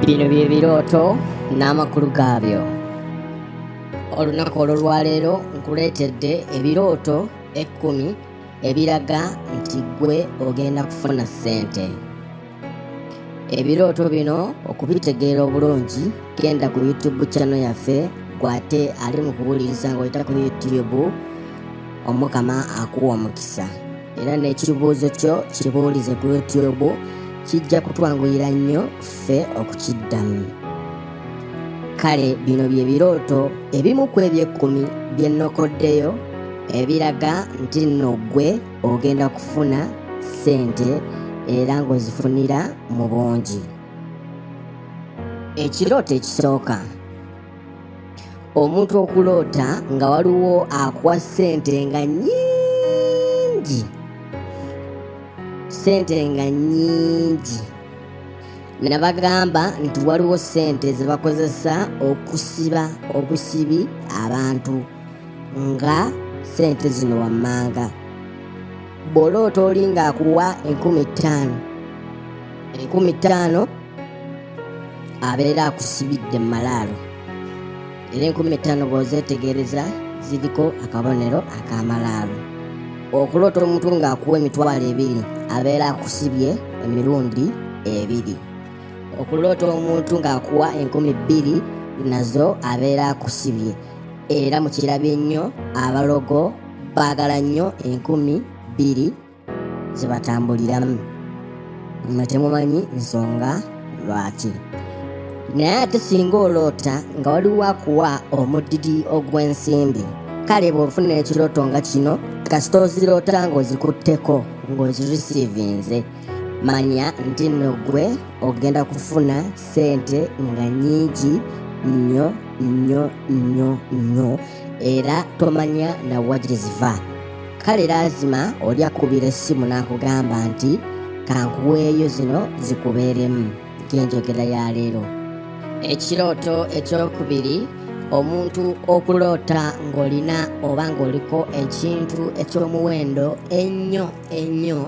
Bino bye birooto n'amakulu gaabyo. Olunaku olw'olwaleero nkuleetedde ebirooto ekkumi ebiraga nti ggwe ogenda kufuna ssente. Ebirooto bino okubitegeera obulungi genda ku YouTube channel yaffe gw'ate ali mu kuwuliriza ng'oyita ku YouTube Omukama akuwa omukisa. Era n'ekibuuzo kyo kibuulize ku YouTube kijja kutwanguyira nnyo ffe okukiddamu. Kale bino bye birooto ebimu ku ebyekkumi bye nnokoddeyo ebiraga nti nno ggwe ogenda kufuna ssente era ng'ozifunira mu bungi. Ekirooto ekisooka omuntu okuloota nga waliwo akuwa ssente nga nnyingi ssente nga nnyingi nabagamba nti waliwo ssente ze bakozesa okusiba obusibi abantu nga ssente zino wammanga bw'oloota oli ng'akuwa 5000 5000 abeera akusibidde mu malaalo era 5000 bw'ozeetegereza ziriko akabonero ak'amalaalo okuloota omuntu ng'akuwa 20,000 abeera akusibye emirundi ebiri okuloota omuntu ng'akuwa 2000 nazo abeera akusibye era mukirabye nnyo abalogo baagala nnyo 2000 zebatambuliramu nga temumanyi nsonga lwaki naye ate singa oloota nga waliwo akuwa omudidi ogw'ensimbi kale bw'ofuna ekirooto nga kino kasita oziroota ng'ozikutteko ng'ozirisiivinze manya nti nno ggwe ogenda kufuna ssente nga nnyingi nnyo nnyo nnyo nnyo era tomanya nawa gye ziva kale laazima oli akubira essimu n'akugamba nti kankuweeyo zino zikubeeremu ng'enjogera ya leero ekirooto ekyokubiri omuntu okuloota ng'olina oba ng'oliko ekintu eky'omuwendo ennyo ennyo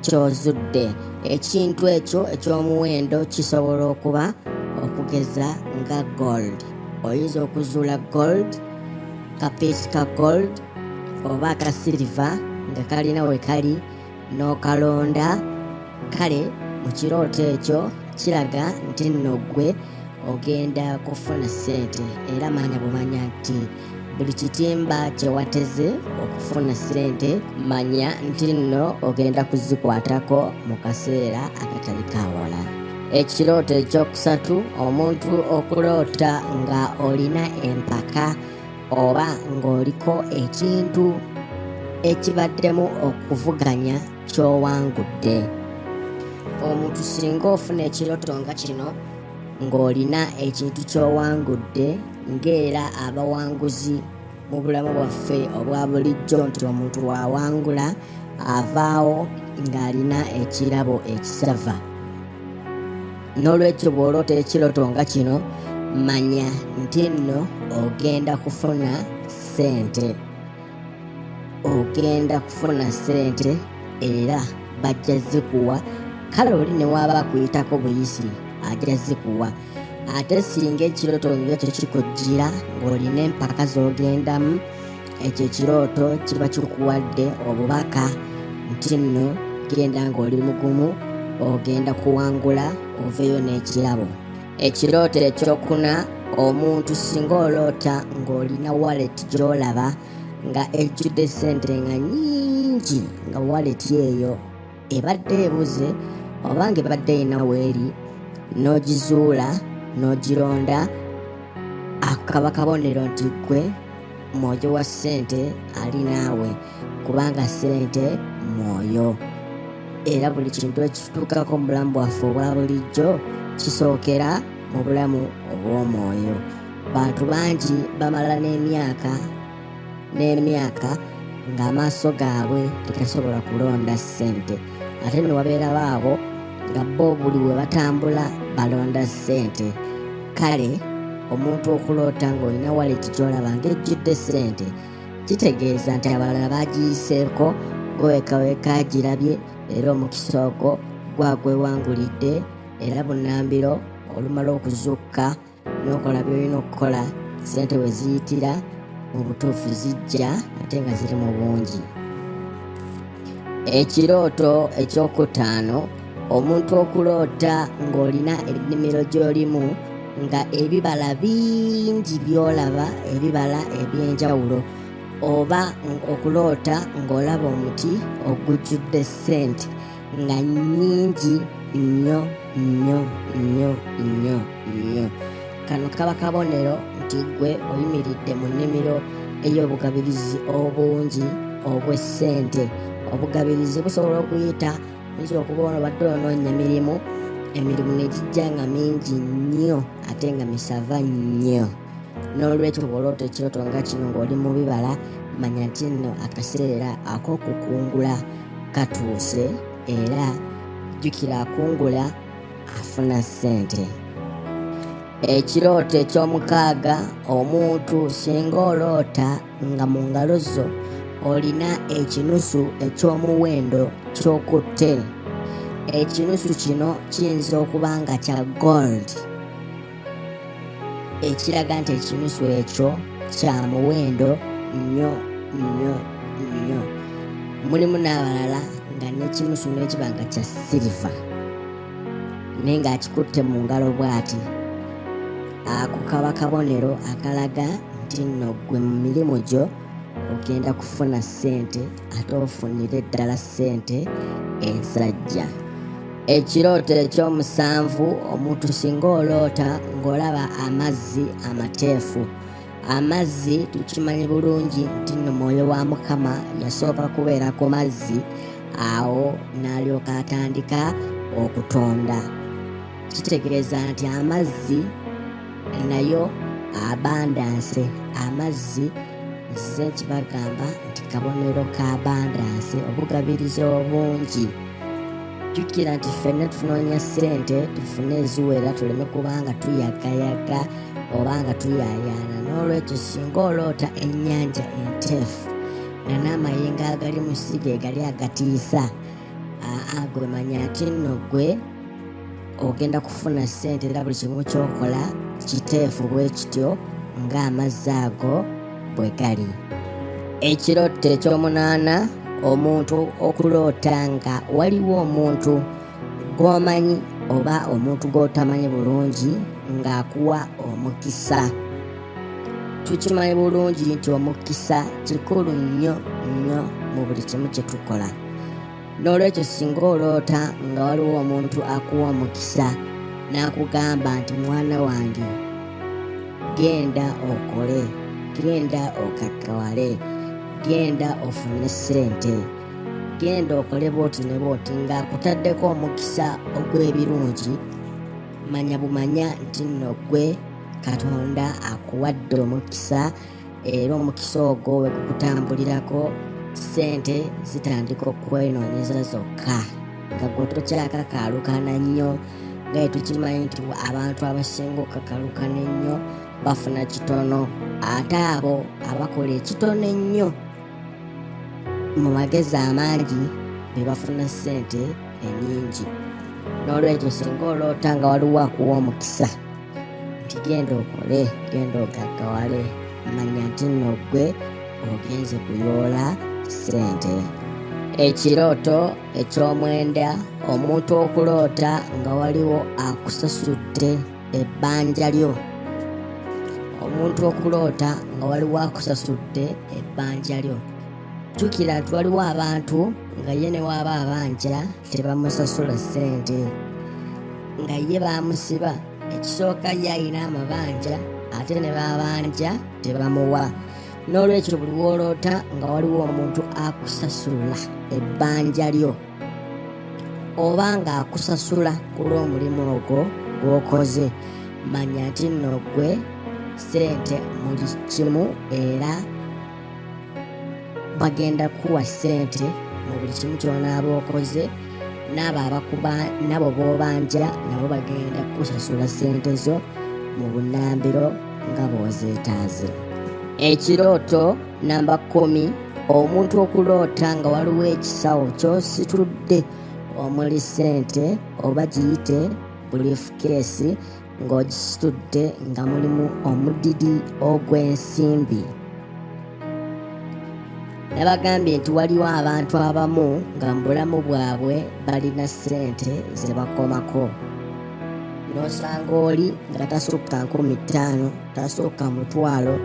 ky'ozudde ekintu ekyo eky'omuwendo kisobola okuba okugeza nga gold oyinza okuzuula gold kapiisi ka gold oba aka siliva nga kalina we kali n'okalonda kale mu kirooto ekyo kiraga nti nno ggwe ogenda kufuna ssente era manya bumanya nti buli kitimba kye wateze okufuna ssente manya nti nno ogenda kuzikwatako mu kaseera akatali kawala ekirooto ekyokusatu omuntu okuloota nga olina empaka oba ng'oliko ekintu ekibaddemu okuvuganya ky'owangudde omuntu singa ofuna ekirooto nga kino ng'olina ekintu ky'owangudde ng'era abawanguzi mu bulamu bwaffe obwa bulijjo nti omuntu w'awangula avaawo ng'alina ekirabo ekisava n'olwekyo bw'oloota ekirooto nga kino manya nti nno ogenda kufuna ssente ogenda kufuna ssente era bajja zikuwa kale oli ne waaba akuyitako buyisi ajja zikuwa ate singa ekirooto ng'ekyo kikujjira ng'olina empaka z'ogendamu ekyo ekirooto kiba kikuwadde obubaka nti nno genda ng'oli mugumu ogenda kuwangula oveeyo n'ekirabo ekirooto ekyokuna omuntu singa oloota ng'olina wallet gy'olaba nga ejjudde ssente nga nnyingi nga wallet eyo ebadde ebuze oba nga ebadde erina weeri n'ogizuula n'ogironda ako kaba kabonero nti ggwe mwoyo wa ssente ali naawe kubanga ssente mwoyo era buli kintu ekituukako mu bulamu bwaffe obwa bulijjo kisookera mu bulamu obw'omwoyo bantu bangi bamala n'emyaka n'emyaka ng'amaaso gaabwe tegasobola kulonda ssente ate ne wabeera baabo nga bo buli we batambula balonda ssente kale omuntu okuloota ng'olina waleti gy'olaba ng'ejjudde ssente kitegeeza nti abalala bagiyiseeko gwewekaweka agirabye era omukisa ogwo gwagwewangulidde era bunnambiro Olumala okuzuukuka n'okola by'olina okukola, ssente we ziyitira mu butuufu zijja ate nga ziri mu bungi. Ekirooto ekyokutaano, omuntu okuloota ng'olina ennimiro gy'olimu nga ebibala bingi by'olaba, ebibala eby'enjawulo, oba okuloota ng'olaba omuti ogujjudde ssente nga nnyingi nnyo nnyo nnyo nnyo nnyo. Kano kaba kabonero nti ggwe oyimiridde mu nnimiro ey'obugabirizi obungi obw'essente. Obugabirizi busobola okuyita, oyinza okuba ono obadde onoonya mirimu, emirimu ne gijja nga mingi nnyo ate nga misava nnyo. N'olwekyo bw'oloota ekirooto nga kino ng'oli mu bibala, manya nti nno akaseera ak'okukungula katuuse, era jjukira akungula afuna ssente. Ekirooto eky'omukaaga, omuntu singa oloota nga mu ngalo zo olina ekinusu eky'omuwendo ky'okutte. Ekinusu kino kiyinza okuba nga kya gold, ekiraga nti ekinusu ekyo kya muwendo nnyo nnyo nnyo. Mulimu n'abalala nga n'ekinusu n'ekiba nga kya siriva naye ng'akikutte mu ngalo bw'ati. Ako kaba kabonero akalaga nti nno ggwe mu mirimu gyo ogenda kufuna ssente ate ofunire ddala ssente ensajja. Ekirooto eky'omusanvu, omuntu singa oloota ng'olaba amazzi amateefu. Amazzi tukimanyi bulungi nti nno mwoyo wa Mukama yasooka kubeera ku mazzi, awo n'alyoka atandika okutonda. Kitegeeza nti amazzi nayo abandanse. Amazzi nzize nkibagamba nti kabonero ka abandanse, obugabirizi obungi. Jjukira nti ffenna tunoonya ssente tufune eziwera tuleme kuba nga tuyagayaga oba nga tuyaayaana. N'olwekyo singa oloota ennyanja enteefu nga n'amayengo agali mu si ge gali agatiisa, aa gwe manya nti nno ggwe ogenda kufuna ssente era buli kimu ky'okola kiteefu bwe kityo ng'amazzi ago bwe gali. Ekirooto ekyomunaana, omuntu okuloota nga waliwo omuntu gw'omanyi oba omuntu gw'otamanyi bulungi ng'akuwa omukisa. Tukimanyi bulungi nti omukisa kikulu nnyo nnyo mu buli kimu kye tukola. N'olwekyo singa oloota nga waliwo omuntu akuwa omukisa n'akugamba nti mwana wange genda okole, genda okakkawale, genda ofune ssente, genda okole bw'oti ne bw'oti, ng'akutaddeko omukisa ogw'ebirungi, manya bumanya nti nno ggwe Katonda akuwadde omukisa, era omukisa ogwo we gukutambulirako ssente zitandika okwenoonyeza zokka nga gwe tokyakakaalukana nnyo, nga bwe tukimanyi nti abantu abasinga okukakalukana ennyo bafuna kitono, ate abo abakola ekitono ennyo mu magezi amangi be bafuna ssente ennyingi. N'olwekyo singa oloota nga waliwo akuwa omukisa nti genda okole, genda ogaggawale, manya nti nno ggwe ogenze kuyoola ssente. Ekirooto eky'omwenda, omuntu okuloota nga waliwo akusasudde ebbanja lyo. Omuntu okuloota nga waliwo akusasudde ebbanja lyo. Jjukira nti waliwo abantu nga ye ne waaba abanja tebamusasula ssente, nga ye baamusiba. Ekisooka ye alina amabanja ate ne babanja tebamuwa. N'olwekyo buli w'oloota nga waliwo omuntu akusasula ebbanja lyo oba ng'akusasula ku lw'omulimu ogwo gw'okoze, manya nti nno ggwe ssente muli kimu era bagenda kukuwa ssente mu buli kimu ky'onaaba okoze, n'abo abakuba nabo b'obanja nabo bagenda kukusasula ssente zo mu bunnambiro nga bw'ozeetaaze. Ekirooto namba 10, omuntu okuloota nga waliwo ekisawo ky'ositudde omuli ssente oba giyite briefcase ng'ogisitudde nga mulimu omudidi ogw'ensimbi. Nabagambye nti waliwo abantu abamu nga mu bulamu bwabwe balina ssente ze bakomako, n'osanga oli nga tasukka 5000, tasukka 1,000,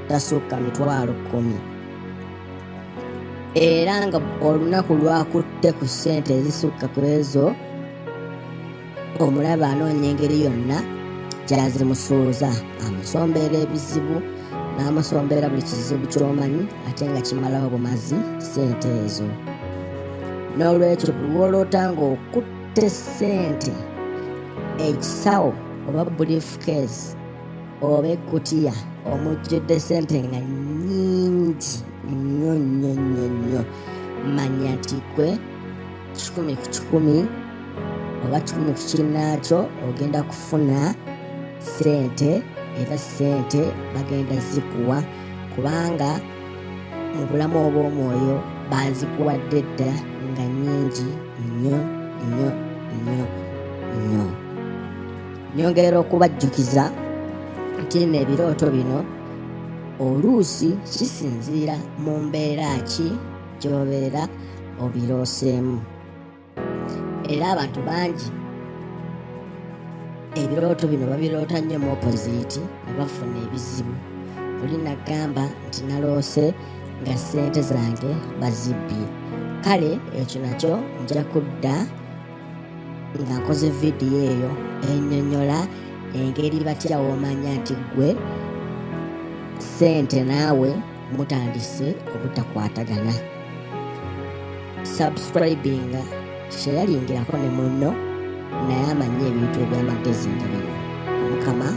tasukka 100,000, era nga olunaku lwakutte ku ssente ezisukka ku ezo, omulaba anoonya engeri yonna gy'azimusuuza, amusombeera ebizibu n'amusombeera buli kizibu ky'omanyi, ate nga kimalawo bumazi ssente ezo. N'olwekyo buli woloota ng'okutte ssente, ekisawo oba briefcase oba ekkutiya omujjudde ssente nga nnyingi nnyo nnyo nnyo nnyo, manya nti gwe 100 ku 100 oba 100 ku kinnaakyo ogenda kufuna ssente, era ssente bagenda zikuwa, kubanga mu bulamu obw'omwoyo baazikuwadde dda nga nnyingi nnyo nnyo nnyo nnyo. Nyongerera okubajjukiza nti nno ebirooto bino oluusi kisinziira mu mbeera ki gy'obeera obirooseemu, era abantu bangi ebirooto bino babiroota nnyo mu opposite ne bafuna ebizibu. Oli nagamba nti naloose nga ssente zange bazibbye. Kale ekyo nakyo nja kudda nga nkoze vidiyo eyo ennyonnyola engeri batya w'omanya nti ggwe ssente naawe mutandise obutakwatagana. Subscribinga, sheyalingirako ne munno naye amanye ebintu eby'amagezi nga bino. Omukama